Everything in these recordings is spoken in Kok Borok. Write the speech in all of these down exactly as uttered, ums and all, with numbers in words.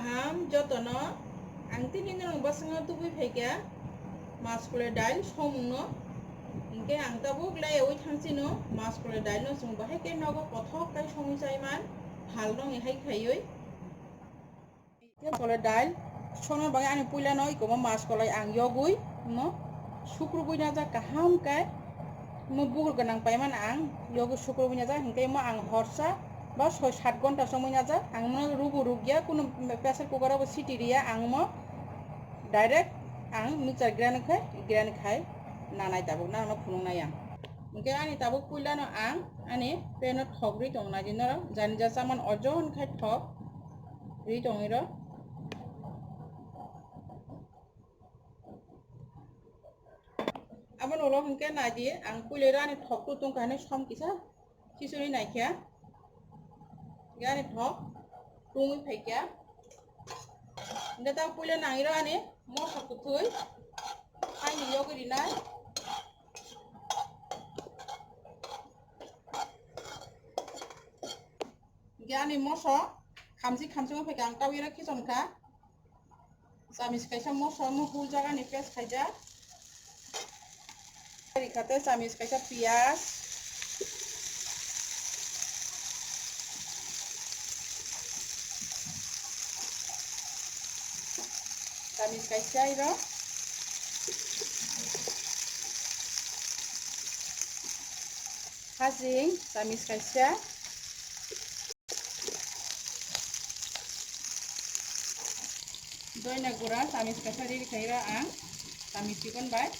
Kaham jotono ang tini norok bwskango tubui phaikha maskoloi dail somungno. Hinkhe ang tabuk laiyaui thangchino maskoloi dailno chwng bahai khe nogo kothok khe songwi chaiman, phalrokni hai khaiwi. Maskoloi dail songna bagwi ani puilano ikomo maskoloi ang yogwi no sukrubwi najak kaham khe. Mo bukur gwnang paimani ang yogo sukrubwi najak, hinkhe mo ang horsa ba soi sat ghonta somwi najak. Ang mo rubu rukya, kunu pressure cooker o bo siti riya, ang mo direct ang mixer grind khai, grind khai nanai tabuk, nangno phunuknai ang. Hinkhe ani tabuk puilano ang ani pan o thok ri tongnai di norok, jani ja chaman ojon khai thok ri tongwi rw. Aboni ulo hinkhe nai di, ang puilero ani thok tu tungkha hinwi som kisa khichirwi naikha. Hinkhe ani thok tungwi phaikha. Hinkhe ta puila nangiro ani moso kwthwi haini yogwi rinai. Hinkhe ani moso khamsi khamsi wng phaikha, ang tabuk iro khichon kha. Chamis kaisa moso mo hul jagani paste khaijak. Rikha tei chamis kaisa piyaj. Chamis kaisa iro. Hajing chamis kaisa. Doina gura chamis kaisa riri khaira ang chamis chikon bai.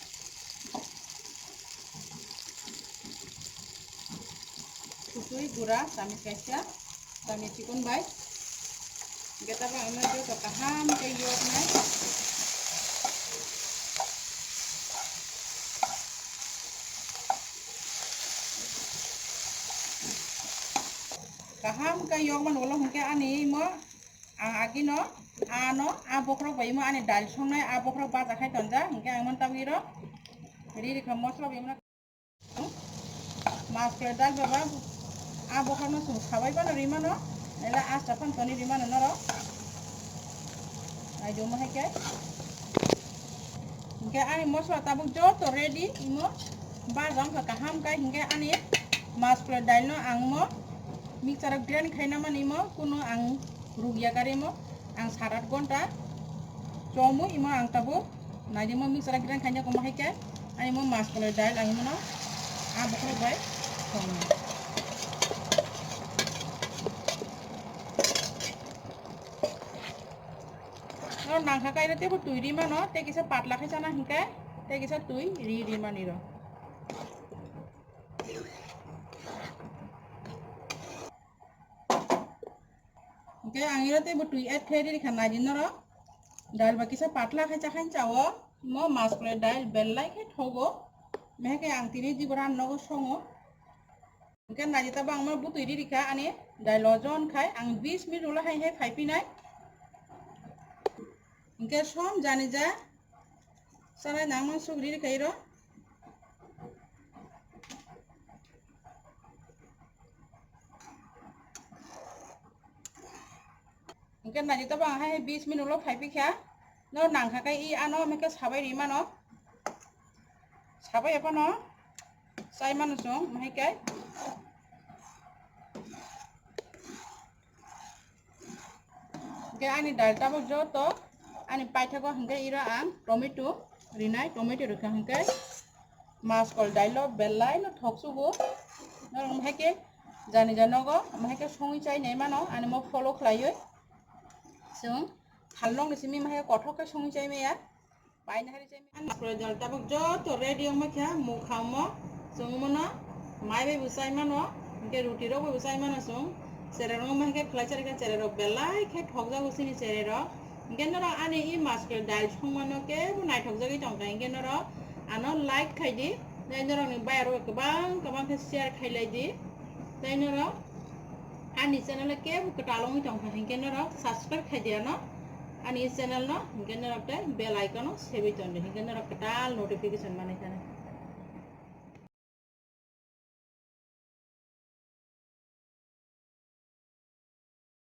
Kusui gura chamis kaisa chamis chikon bai. Geta bang ino joto kaham khe yoknai. Kaham khe yokmani ulo hinkhe ani imo ang agino ano a bokhorok bai imo ani dal songnai a bokhorok baja khai tonjak, hinkhe ang mani tabuk iro riri kha mosla bai imo. Maskoloi dal baba, a bokhorno chwng sabai phano rimano, ela asta phano toni rimano norok. Naidi omo hai khe. Hinkhe ani mosla tabuk joto ready, imo baja wngkha kaham khe, hinkhe ani maskoloi dailno ang mo mixer o grind khaina mani, imo kuno ang rukya gari mo ang sat at ghonta chomwi imo ang tabuk. Naidi mo mixer o grind khaina koma hai khe ani mo maskoloi dail ang imono a bokhorok bai songno. Oro nangkha kairo teibo twi ri mano, tei kisa patla khai chana hinkhe tei kisa twi ri ri mani ro. Hinkhe ang iro teibo twi add khai riri kha naidi norok. Dal ba kisa patla khai cha khain chao. Mo maskoloi dal belai khe thogo. Mehke ang tini jibo ran nogo songo. Hinkhe naidi tabo ang mo butwi riri kha ani dal ojon khai ang bis minute ulo hai hai phai phinai. Hinkhe som jani ja sanai nangmang suk riri kha iro. Hinkhe naidi tabo ang hai bis minute ulo phai phi kha. No nangkha khe i ano mehke sabai ri mano. Sabai phano chai mano chwng mehke. Hinkhe ani dal tabuk joto ani paithago hinkhe iro ang tomato rinai, tomato rikha hinkhe maskol dailo belai no thok sugo. Norok hinkhe jani janogo hinkhe songwi chai nai mano ani mo follow khlaiwi. Chwng thalnokni simi hinkhe kothok khe songwi chai maya. Paina hari chai. Ani maskoloi dal tabuk joto ready wngma kha, mukha omo chwng mono mai bai bo chai mano, hinkhe ruti rok bai bo chai mano chwng. Cherai rok wngma hinkhe khlai chari kha, cherai rok belai khe thokjago chini cherai rok. Hinkhe norok ani i maskoloi dal songmano kebo naithok jagwi tongkha, hinkhe norok ano like khai di, tei norokni bayarok kwbang kwbang khe share khai lai di, tei norok ani channel o kebo kwtal wngwi tongkha, hinkhe norok subscribe khai di ano. Ani channel no hinkhe norok tei bell icon no sebwi tondi, hinkhe norok kwtal notification manwi thani.